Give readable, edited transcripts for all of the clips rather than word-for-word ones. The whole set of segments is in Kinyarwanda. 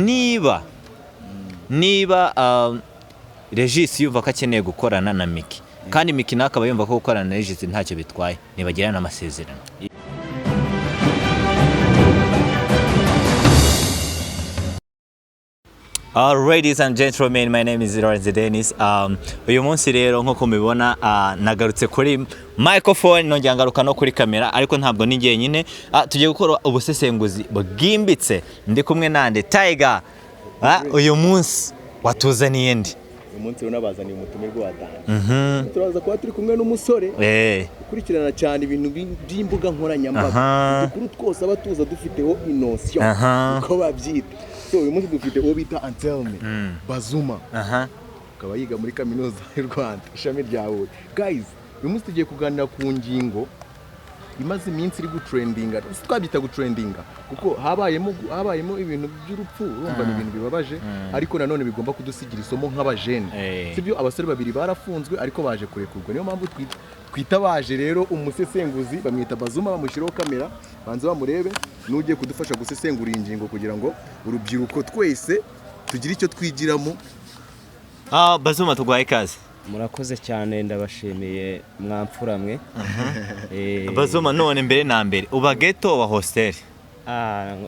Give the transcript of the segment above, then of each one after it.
Niba Regis yumva ko akeneye gukorana na Miki, kandi Miki nawe akaba yumva ko gukorana na Regis ntacyo bitwaye, ntibagirana amasezerano. Ladies and gentlemen, my name is Lorenzo Dennis. Uyu munsi rero, nk'uko mubibona, nagarutse kuri microphone, nongera ngaruka no kuri kamera, ariko ntabwo ni jyenyine. Tugiye gukora ubusesenguzi bwimbitse. Ndi kumwe nande? Tiger. Uyu munsi watuzaniye ndi? Uyu munsi rero nabazaniye umutumirwa watanze. Turaza kuba turi kumwe n'umusore ukurikirana cyane ibintu by'imbuga nkoranyambaga, udukuru twose aba tuza dufiteho inosiyo, uko babyita. So uyu munsi dufite uwo bita Anselme Bazuma, akaba yiga muri Kaminuza y'u Rwanda, ishami rya Huye. Guys, uyu munsi tugiye kuganira ku ngingo imaze iminsi iri gutrendinga. Si twabyita gutrendinga kuko habayemo ibintu by'urupfu. Urumva ni ibintu bibabaje, ariko nanone bigomba kudusigira isomo nk'abajene. Sibyo? Abasore babiri barafunzwe ariko baje kurekurwa. Niyo mpamvu twitabaje rero umusesenguzi, bamwita Bazuma. Bamushyiraho kamera, banze bamurebe, n'ugiye kudufasha gusesengura iyi ngingo kugira ngo urubyiruko twese tugire icyo twigiramo. Bazuma, tuguhaye ikaze. Murakoze cyane, ndabashimiye mwamfura mwe. Bazuma, none mbere na mbere, uba ghetto wa hostel?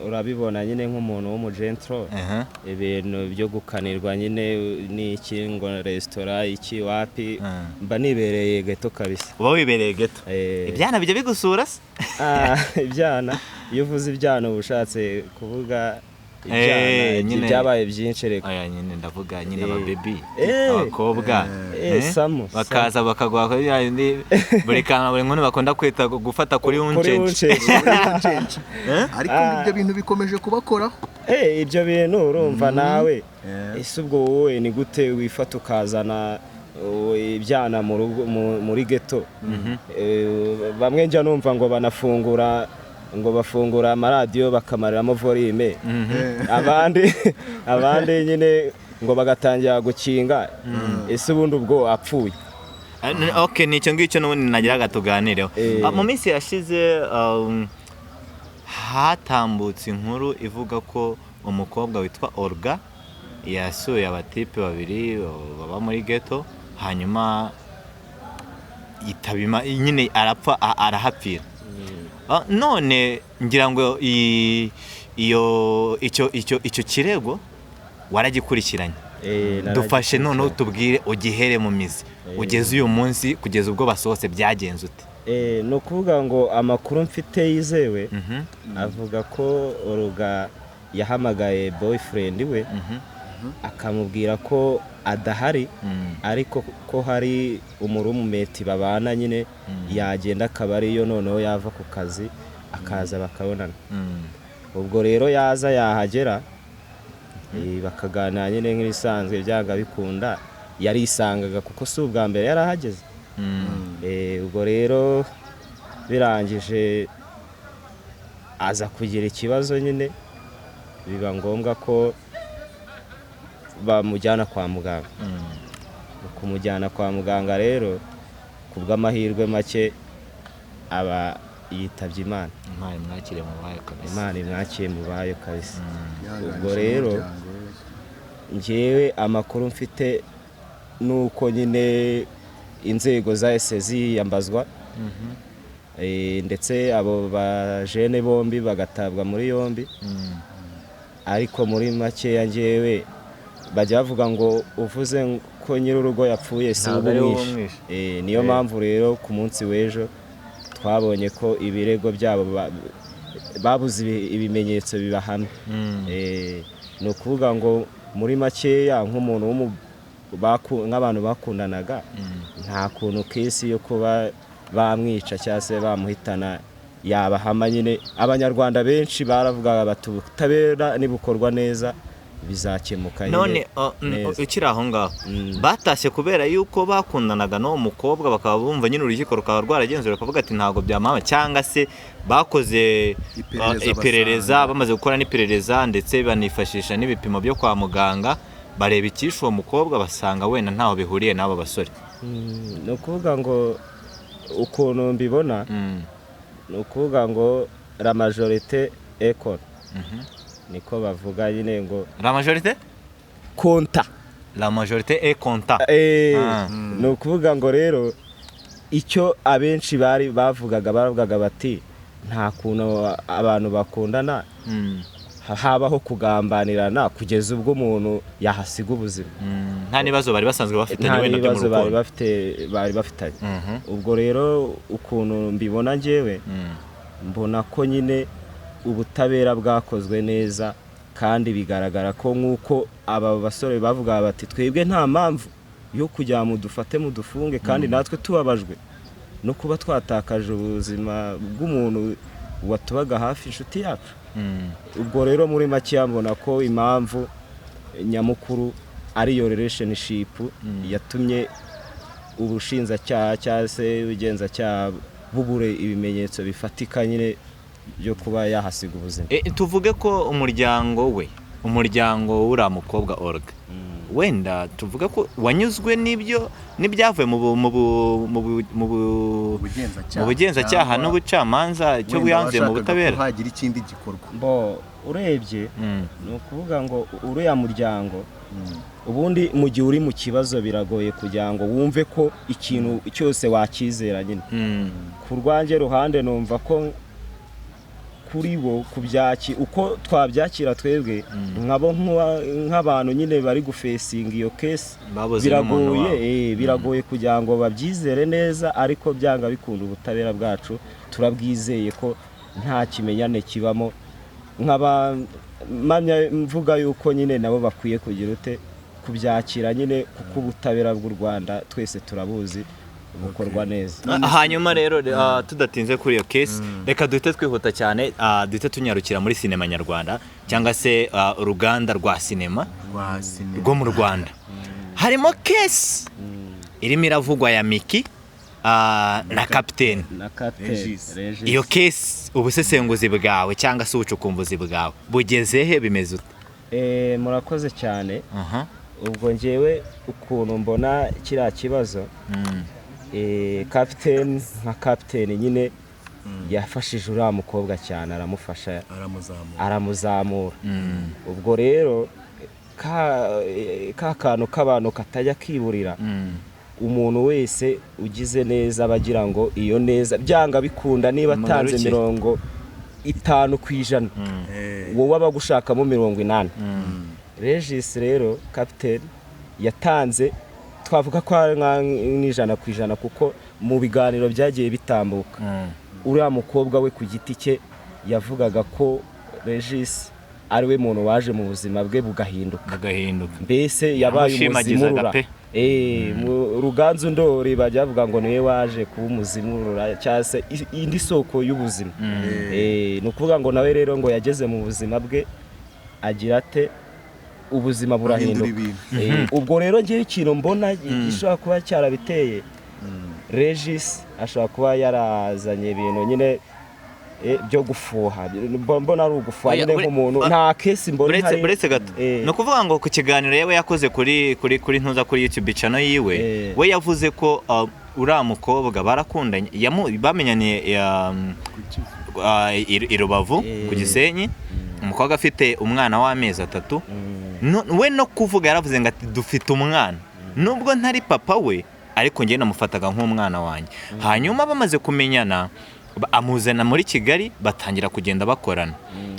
Urabibona nyine, nk'umuntu w'umugentro, ibintu byo gukanirwa nyine n'iki, ngo resitora iki, wapi. Mba nibereye ghetto kabisa. Uba wibereye ghetto? Ibyana bijya bigusura se? Ibyana, iyo uvuze ibyana uba ushatse kuvuga ibyana byabaye byinshi reka. Aya nyine ndavuga nyine ababebi, abakobwa, Samu, bakaza bakaguha kuri ya yindi, buri kantu, buri nkuru bakunda kwita gufata kuri kuri uncenje. uncenje. Ariko ibyo bintu bikomeje kubakoraho. Ibyo bintu urumva nawe, ese ubwo wowe ni gute wifata ukazana ibyana mu rugo, muri ghetto? Bamwe njya numva ngo banafungura, ngo bafungura amaradiyo bakamariramo volume, abandi nyine ngo bagatangira gukinga. Ese ubundi ubwo apfuye? Okay, ni icyo ngicyo n'ubundi nagiraga tuganireho. Mu minsi yashize hatambutse inkuru ivuga ko umukobwa witwa Olga yasuye abatipe babiri baba muri ghetto, hanyuma yitaba nyine arapfa, arahapfira. None ngira ngo iyo icyo kirego waragikurikiranye. Dufashe noneho tubwire, ugihere mu mizi ugeze uyu munsi, kugeza ubwo basohotse, byagenze ute? Ni ukuvuga ngo amakuru mfite yizewe avuga ko Olga yahamagaye boyfriend we, akamubwira ko adahari, ariko ko hari umuroommate babana nyine, yagenda akaba ariyo noneho yava ku kazi akaza bakabonana. Ubwo rero yaza, yahagera, bakaganira nyine nk'ibisanzwe. Byanga bikunda yarisangaga, kuko si ubwa mbere yari ahageze. Ubwo rero birangije aza kugira ikibazo nyine, biba ngombwa ko bamujyana kwa muganga. Mu kumujyana kwa muganga rero, ku bw'amahirwe make aba yitabye Imana. Imana imwakire mu bayo kabisa. Imana imwakiye mu bayo kabisa. Yihanganisha Ubwo rero, umuryango we. Njyewe amakuru mfite ni uko nyine inzego zahise ziyambazwa, ndetse abo bajene bombi bagatabwa muri yombi. Ariko muri makeya njyewe bajya bavuga ngo uvuze ko nyir'urugo yapfuye si Ntabwo uba ari wowe umwishe. umwishe. Niyo mpamvu rero ku munsi w'ejo twabonye ko ibirego byabo babuze ibimenyetso bibahamya. Ni ukuvuga ngo muri makeya, nk'umuntu nk'abantu bakundanaga, nta kuntu kisi yo kuba bamwica cyangwa se bamuhitana yabahama nyine. Abanyarwanda benshi baravugaga bati ubutabera nibukorwa neza bizakemuka nyine None neza. ukiri aho ngaho, batashye kubera yuko bakundanaga n'uwo mukobwa, bakaba bumva nyine urukiko rukaba rwaragenzura bakavuga ati ntabwo byamama, cyangwa se bakoze Iperereza, iperereza, basanga. bamaze gukora n'iperereza ndetse banifashisha n'ibipimo byo kwa muganga, bareba icyishe uwo mukobwa, basanga wenda ntaho bihuriye n'abo basore? Ni ukuvuga ngo ukuntu mbibona, ni ukuvuga ngo la majorité ekora. Niko bavuga nyine ngo La majorité. Compte. La majorité est compta. Ni ukuvuga ngo rero icyo abenshi bari bavugaga, baravugaga bati nta kuntu abantu bakundana habaho kugambanirana kugeza ubwo umuntu yahasiga ubuzima. Nta n'ibibazo bari basanzwe bafitanye Nta wenda byo mu n'ibibazo bari rukundo. bafite, bari bafitanye. Ubwo rero ukuntu mbibona njyewe, mbona ko nyine ubutabera bwakozwe neza, kandi bigaragara ko nk'uko aba basore bavuga bati twebwe nta mpamvu yo kujya mudufate mudufunge, kandi natwe tubabajwe no kuba twatakaje ubuzima bw'umuntu watubaga hafi, inshuti yacu. Ubwo rero muri make mbona ko impamvu nyamukuru ariyo relationship yatumye ubushinjacyaha cyangwa se ubugenzacyaha bubure ibimenyetso bifatika nyine byo kuba yahasiga ubuzima. Tuvuge ko umuryango we, umuryango w'uriya mukobwa Olga, wenda tuvuge ko wanyuzwe n'ibyo n'ibyavuye mu bu- mu bu- mu bu- mu bu- Ubugenzacyaha mu bugenzacyaha cyangwa n'ubucamanza, icyo wenda bwanzuye mu washakaga butabera. ko hagira ikindi gikorwa. Bo urebye, ni ukuvuga ngo uriya muryango ubundi mu gihe uri mu kibazo biragoye kugira ngo wumve ko ikintu cyose wakizera nyine. Ku rwanjye ruhande numva ko kuri bo kubyaki uko twabyakira twebwe nkabo nk'abantu nyine bari gufacinga iyo case, Babuze n'umuntu biragoye wabo. Biragoye kugira ngo babyizere neza, ariko byanga bikunda ubutabera bwacu turabwizeye ko nta kimenyane kibamo. Nkaba mpamya mvuga yuko nyine nabo bakwiye kugira ute kubyakira nyine, kuko ubutabera bw'u Rwanda twese turabuzi, bukorwa neza. Hanyuma rero tudatinze kuri iyo case, reka duhite twihuta cyane, duhite tunyarukira muri sinema nyarwanda cyangwa se uruganda rwa sinema rwa sinema rwo mu Rwanda. Harimo case irimo iravugwa ya Miki na Kapiteni Na Kapiteni Regis. Regis. Iyo case, ubusesenguzi bwawe cyangwa se ubucukumbuzi bwawe bugeze he? Bimeze ute? Murakoze cyane. Aha. Ubwo ngewe ukuntu mbona kiriya kibazo, kapiteni nka kapiteni nyine yafashije uriya mukobwa cyane, aramufasha, aramuzamura. Aramuzamura. Ubwo rero ka kantu k'abantu katajya kiburira, umuntu wese ugize neza aba agira ngo iyo neza byanga bikunda niba atanze Mugarukire. 50%, wowe aba agushakamo 80. Regis rero, kapiteni yatanze, twavuga ko ari nk'100%, kuko mu biganiro byagiye bitambuka, uriya mukobwa we ku giti cye yavugaga ko Regis ari we muntu waje mu buzima bwe bugahinduka. Bugahinduka. Mbese yabaye Yamushimagizaga umuzimurura. pe. Mu Ruganzu Ndori bajya bavuga ngo niwe waje kuba umuzimurura cyangwa se indi soko y'ubuzima. Ni ukuvuga ngo nawe rero ngo yageze mu buzima bwe agira ate, ubuzima burahinduka. Ahindura ibintu. Ubwo rero ngewe ikintu mbona gishobora kuba cyarabiteye, Regis ashobora kuba yarazanye ibintu nyine byo gufuha. Mbona ari ugufuha Oya, nyine nk'umuntu nta case mbona Uretse ihari. Uretse gato, ni ukuvuga ngo ku kiganiro yewe yakoze kuri ntuza kuri YouTube channel yiwe, we yavuze ko uriya mukobwa barakundanye, bamenyaniye i Rubavu ku Gisenyi, umukobwa afite umwana w'amezi 3. We no kuvuga yaravuze ngo ati dufite umwana, nubwo ntari papa we ariko njye namufataga nk'umwana wanjye. Hanyuma bamaze kumenyana, amuzana muri Kigali, batangira kugenda bakorana.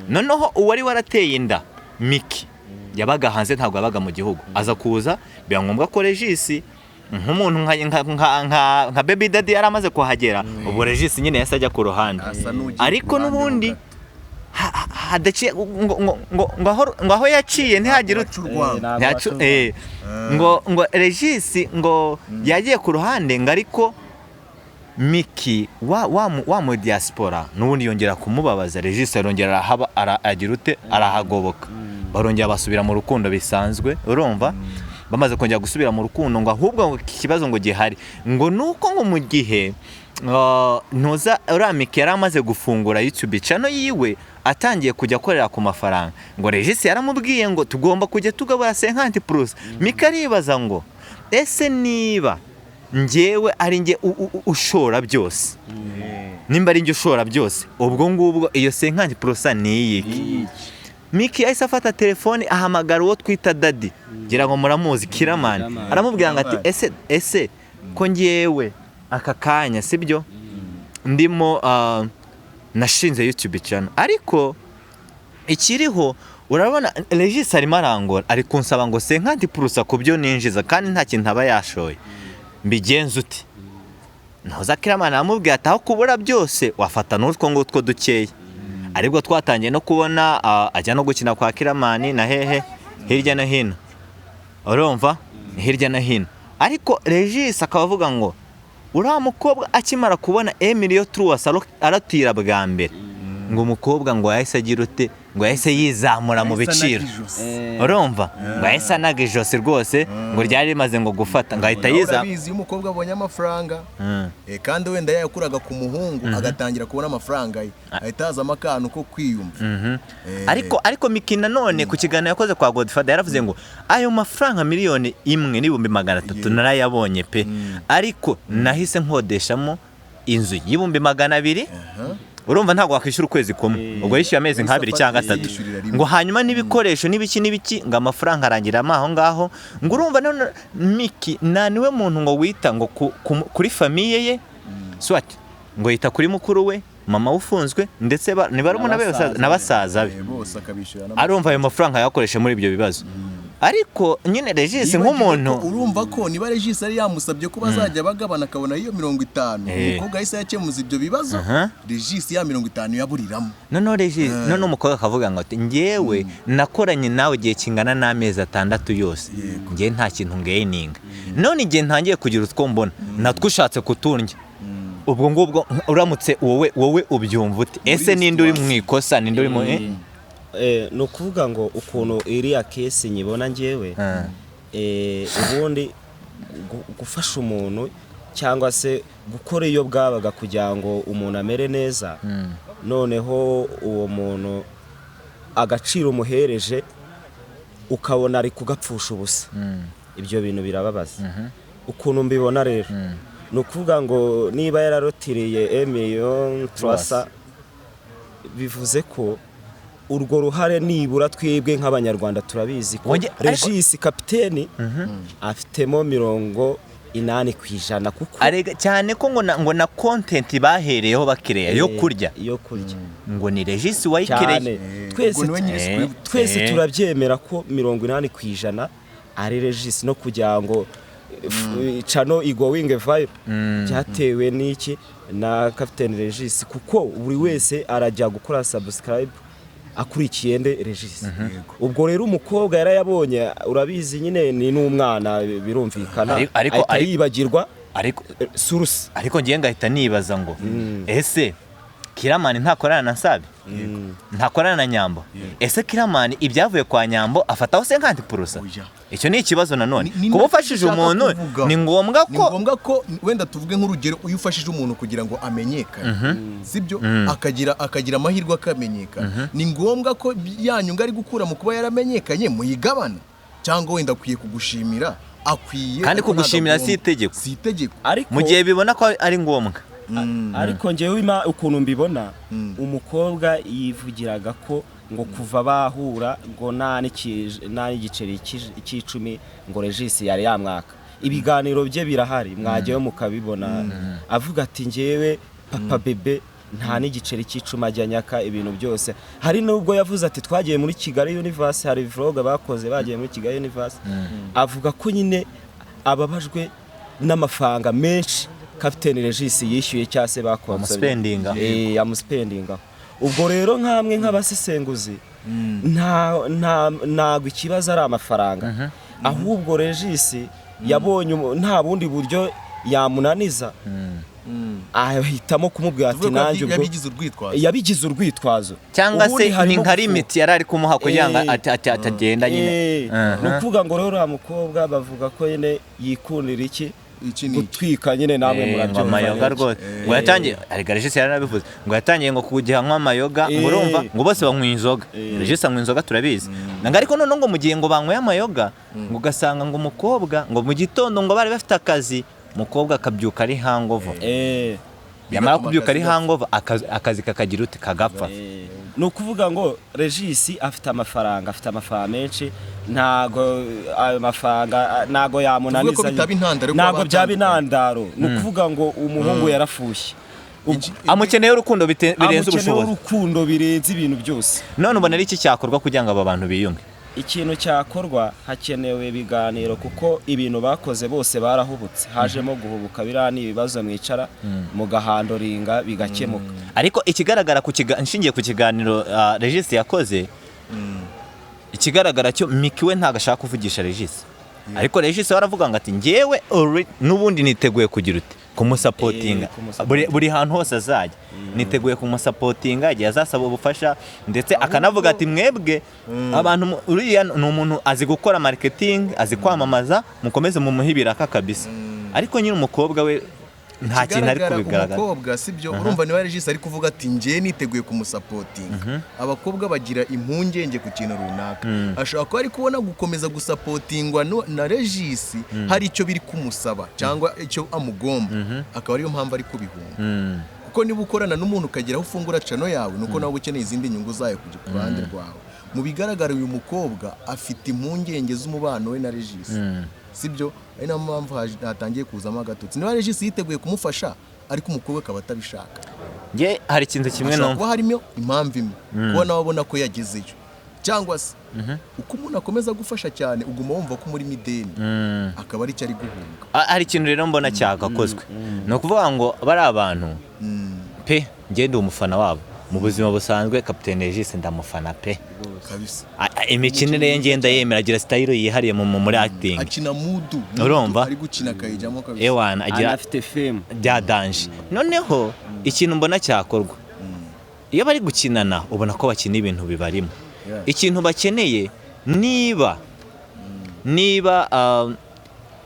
Noneho uwari warateye inda Miki yabaga hanze, ntabwo yabaga mu gihugu. Aza kuza biba ngombwa ko Regis nk'umuntu nka baby daddy yari amaze kuhagera. Ubwo Regis nyine yahise ajya ku ruhande, Asa n'ugiye ariko ku ruhande n'ubundi ho gato. Hadaciye ngo aho yaciye ntihagire Ntabwo baca urwango. Ntabwo baca ngo Regis ngo yagiye ku ruhande, ngo ariko Miki wa mu diaspora n'ubundi yongera kumubabaza. Regis arongera arahaba, agira ute, arahagoboka, barongera basubira mu rukundo bisanzwe. Urumva bamaze kongera gusubira mu rukundo, ngo ahubwo ngo iki kibazo ngo gihari ngo nuko ngo mu gihe ntuza uriya Miki yari amaze gufungura YouTube channel yiwe, atangiye kujya akorera ku mafaranga, ngo Regis yaramubwiye ngo tugomba kujya tugabura 50%. Miki aribaza ngo ese niba njyewe ari njye ushora byose, nimba ari njye ushora byose, ubwo ngubwo iyo 50% ni iyiki? Miki yahise afata telefone ahamagara uwo twita Daddy, ngira ngo muramuzi, Kiramani, aramubwira ngo ati ese ko ngewe aka kanya sibyo ndimo nashinze YouTube channel, ariko ikiriho urabona Regis arimo arangora, ari kunsaba ngo 50% ku byo ninjiza kandi nta kintu aba yashoye, mbigenza ute? Ntuza Kiramani aramubwira ati aho kubura byose wafata n'utwo ngutwo dukeya. Aribwo twatangiye no kubona ajya no gukina kwa Kiramani na hehe hirya no hino, urumva hirya no hino. Ariko Regis akaba avuga ngo uriya mukobwa akimara kubona Emilio Truas aratira bwa mbere, ngo umukobwa ngo yahise agira ute, ngo yahise yizamura mu biciro, urumva ngo yahise anaga ijosi rwose, ngo ryari rimaze ngo gufata, ngo ahita yiza. Urabizi iyo umukobwa abonye amafaranga kandi wenda yayakuraga ku muhungu agatangira kubona amafaranga ye, ahita hazamo akantu ko kwiyumva. Ariko Miki nanone ku kiganiro yakoze kwa Godfather yaravuze ngo ayo mafaranga 1,300,000 narayabonye pe, ariko nahise nkodeshamo inzu y'200,000. Urumva ntabwo wakwishyura ukwezi kumwe, ubwo yishyuye amezi nk'abiri cyangwa atatu, ngo hanyuma n'ibikoresho n'ibiki n'ibiki, ngo amafaranga arangiramo aho ngaho. Ngo urumva none Miki nta niwe muntu ngo wita ngo kuri famiye ye, swat ngo yita kuri mukuru we, mama ufunzwe, ndetse ni barumuna be na basaza be, arumva ayo mafaranga yakoresha muri ibyo bibazo. Ariko nyine Regis nk'umuntu urumva ko niba Regis ari yamusabye ko bazajya bagabana akabona iyo 50, umukobwa yahise yakemuza ibyo bibazo, Regis ya 50 yaburiramo. None Regis none umukobwa akavuga ngo ati ngewe nakoranye nawe igihe kingana n'amezi 6 yose, ngewe nta kintu ngeyininga, none igihe ntangiye kugira utwo mbona natwo ushatse kutundya. Ubwo ngubwo uramutse wowe ubyumva ute? Ese ninde uri mu ikosa, ninde uri mu ni ukuvuga ngo ukuntu iriya kesi nyibona ngewe, ubundi gufasha umuntu cyangwa se gukora iyo bwabaga kugira ngo umuntu amere neza, noneho uwo muntu agaciro umuhereje ukabona ari kugapfusha ubusa, ibyo bintu birababaza. Ukuntu mbibona rero ni ukuvuga ngo niba yararotiriye 1,300,000, bivuze ko urwo ruhare nibura twebwe nk'abanyarwanda turabizi ko Regis kapiteni afitemo 80% kuko arega cyane ko ngo na content bahereyeho bakireya yo kurya ngo ni Regis wayikereye. Twese turabyemera ko 80% ari Regis, no kugira ngo cano igowinge vibe cyatewe n'iki na Captain Regis, kuko buri wese arajya gukora subscribe akurikiye nde Regis. Ubwo rero umukobwa yarayabonye, urabizi nyine ni n'umwana birumvikana, ariko yibagirwa ariko source. Ariko ngiye ngahita nibaza ngo ese Kiramani ntakorana na Nsabi, ntakorana na Nyambo, ese Kiramani ibyavuye kwa Nyambo afataho 50%? Icyo ni ikibazo nanone. Kuba ufashije umuntu ni ngombwa ko ni ngombwa ko wenda tuvuge nk'urugero, uyu ufashije umuntu kugira ngo amenyekane, sibyo, akagira amahirwe akamenyekana, ni ngombwa ko yanyunga ari gukura mu kuba yaramenyekanye muyigabana, cyangwa wenda akwiye kugushimira, akwiye kandi kugushimira si itegeko, si itegeko mu gihe bibona ko ari ngombwa. Ariko ngewe ukuntu mbibona, umukobwa yivugiraga ko ngo kuva bahura ngo nta n'igiceri cy'icumi ngo Regis yari yamwaka. Ibiganiro bye birahari mwajyayo mukabibona, avuga ati ngewe papa bebe nta n'igiceri cy'icumi ajya nyaka ibintu byose. Hari nubwo yavuze ati twagiye muri Kigali Universe, hari vlog bakoze bagiye muri Kigali Universe, avuga ko nyine ababajwe n'amafaranga menshi Captain Regis yishyuye cyase bakonsomye amuspendinga. Ubwo rero nkamwe nk'abasesenguzi ntago ikibazo ari amafaranga, ahubwo Regis yabonye nta bundi buryo yamunaniza, ahitamo kumubwira ati nanjye ubwo yabigize urwitwazo, cyangwa se ni nka limit yari ari kumuha kugira ngo atagenda nyine. Ni ukuvuga ngo rero uriya mukobwa bavuga ko nyine yikundira iki gutwika nyine, namwe murabyumva amayoga rwose. Ngo yatangiye, ariko Regis yaranabivuze ngo yatangiye ngo kugiha nkwa amayoga, ngo urumva ngo bose banywa inzoga, Regis anywa inzoga turabizi, ariko none ngo mu gihe ngo banyweye amayoga ngo ugasanga ngo umukobwa ngo mu gitondo ngo bari bafite akazi, umukobwa akabyuka ari hangover. Yamara Bigatuma kubyuka ari akazi gapfa. hangover, akazi kakagira ute? Kagapfa. Ni ukuvuga ngo Regis afite amafaranga, afite amafaranga menshi. Ntago ayo mafaranga ntago yamunaniza. Tuvuge ko bitaba intandaro yo kuba Ntago byaba batandukanye. intandaro. Ni ukuvuga ngo umuhungu yarafushye. Amukeneye urukundo birenze Amukeneye ubushobozi. urukundo birenze ibintu byose. None ubona ari iki cyakorwa kugira ngo aba bantu biyunge? Ikintu cyakorwa, hakenewe ibiganiro, kuko ibintu bakoze bose barahubutse, hajemo guhubuka. Biriya ni ibibazo mwicara mugahandlinga bigakemuka. Ariko ikigaragara nshingiye ku kiganiro Regis yakoze, ikigaragara cyo Miki we ntabwo ashaka kuvugisha Regis, ariko Regis we aravuga ngo ati njyewe n'ubundi niteguye kugira ute? Kumusupportinga. Kumusupportinga. Buri hantu hose azajya niteguye kumusupportinga igihe azasaba ubufasha. Ndetse akanavuga ati mwebwe abantu uriya ni umuntu azi gukora marketing, azi kwamamaza, mukomeze mumuhe ibiraka kabisa. Ariko nyine umukobwa we nta kintu ari Ikigaragara, kubigaragaza. Umukobwa, sibyo, urumva niba Regis ari kuvuga ati njye niteguye kumusupportinga, abakobwa bagira impungenge ku kintu runaka. Ashobora kuba ari kubona gukomeza gusupportingwa na Regis hari icyo biri kumusaba cyangwa icyo amugomba, akaba ariyo mpamvu ari kubihunga. Kuko niba ukorana n'umuntu ukagera aho ufungura channel yawe, nuko nawe uba ukeneye izindi nyungu zayo kujya ku ruhande rwawe. Mu bigaragara, uyu mukobwa afite impungenge z'umubano we na Regis, sibyo? Ari nayo mpamvu hatangiye kuzamo agatotsi. Niba Regis yiteguye kumufasha ariko umukobwa akaba atabishaka, Njye hari ikintu kimwe hashobora numva. kuba harimo impamvu imwe: kuba nawe abona ko yagezeyo, cyangwa se uko umuntu akomeza gufasha cyane uguma wumva ko umurimo ideni, akaba aricyo ari guhunga. Hari ikintu rero mbona cyagakozwe, ni ukuvuga ngo bari abantu pe, njye ndi umufana wabo mu buzima busanzwe. Kapitene Regis ndamufana pe. Kabisa. Imikinire ye ngenda yemera, agira style yihariye muri acting. Akina mood. Urumva? Ari gukina akayijyamo kabisa. Ewana agira Anafite fame. Bya danger. Noneho ikintu mbona cyakorwa, iyo bari gukinana ubona ko bakina ibintu bibarimo. Ikintu bakeneye, niba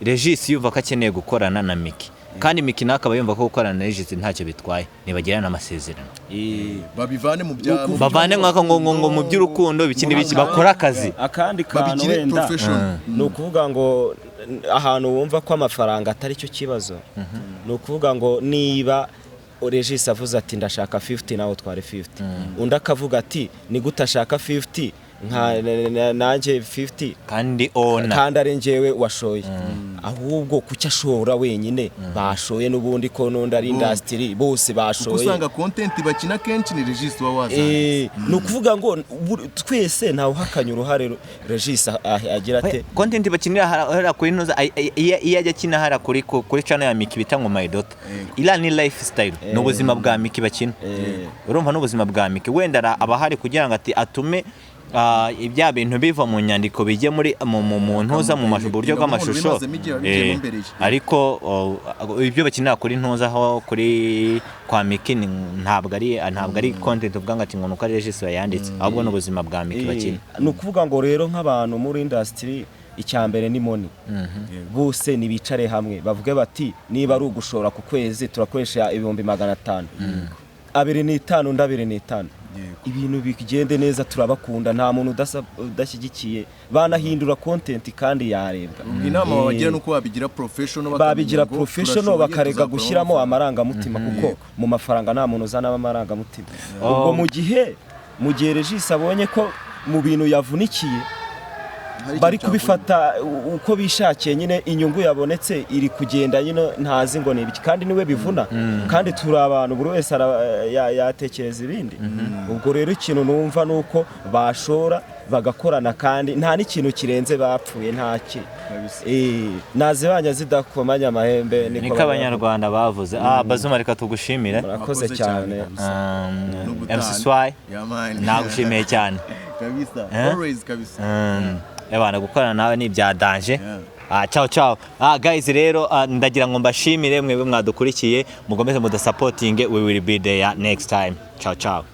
Regis yumva ko akeneye gukorana na Miki, kandi Miki nawe akaba yumva ko gukorana na Regis ntacyo bitwaye, ntibagirane amasezerano. Babivane mu bya mu Bavane mwaka ngo mu by'urukundo, biki n'ibiki, bakore akazi. Akandi kantu Babigire wenda professional. ni ukuvuga ngo ahantu wumva ko amafaranga atari cyo kibazo, ni ukuvuga ngo niba Regis avuze ati ndashaka 50, nawe utware 50, undi akavuga ati ni gute ashaka 50 nka nanjye 50 kandi ona kandi ari njyewe washoye? Ahubwo kuki ashora wenyine? Bashoye n'ubundi, ko n'undi ari industry, bose Kuko bashoye. usanga content bakina kenshi ni Regis uba wazanye. Ni ukuvuga ngo twese ntawe uhakanye uruhare Regis agira ate. Content bakinira hariya kuri ntuza, iyo ajya akina hariya kuri channel ya Miki bita ngo My Daughter, iriya ni lifestyle, ni ubuzima bwa Miki bakina. Urumva n'ubuzima bwa Miki wenda aba ahari kugira ngo ati atume ibya bintu biva mu nyandiko bijye muri mu ntuza mu mashusho, buryo bw'amashusho. Bimazemo igihe, babigiyemo mbere ye. Ariko ibyo bakinira kuri ntuza aho kuri kwa Miki ntabwo ari content uvuga ngo ati ngo nuko ari Regis yanditse, ahubwo ni ubuzima bwa Miki bakina. Ni ukuvuga ngo rero nk'abantu muri industry, icya mbere ni money. Bose nibicare hamwe bavuge bati niba ari ugushora ku kwezi turakoresha 500,000, 2.5, undi 2.5, ibintu bigende neza. Turabakunda, nta muntu udashyigikiye. Banahindura content kandi yarebwa. Inama babagira nuko babigira professional, bakamenya Babigira ngo professional, turashoboye, bakareka tuzakuramo gushyiramo amafaranga. amarangamutima, kuko mu mafaranga nta muntu uzanamo amarangamutima. Ubwo mu gihe Regis abonye ko mu bintu yavunikiye Hari bari ikintu kubifata uko bishakiye nyine, inyungu yabonetse iri kugenda nyine ntazi ngo ni ibiki, kandi niwe bivuna, kandi turi abantu, buri wese yatekereza ibindi. Ubwo rero ikintu numva ni uko bashora bagakorana, kandi nta n'ikintu kirenze bapfuye, nta ki. Kabisa. Nazibanya zidakomanya amahembe. Niko abanyarwanda bavuze. Bazuma, reka tugushimire. Murakoze Murakoze cyane cyane. kabisa. N'ubutaha. MC Swai, Yeah, man. nagushimiye cyane. Kabisa. Eh? Always kabisa. Ebana, gukorana nawe ni ibya danger. Yeah. Ciao ciao. Guys rero, ndagira ngo mbashimire mwebwe mwadukurikiye, mukomeze mudusupportinge. We will be there next time. Ciao ciao.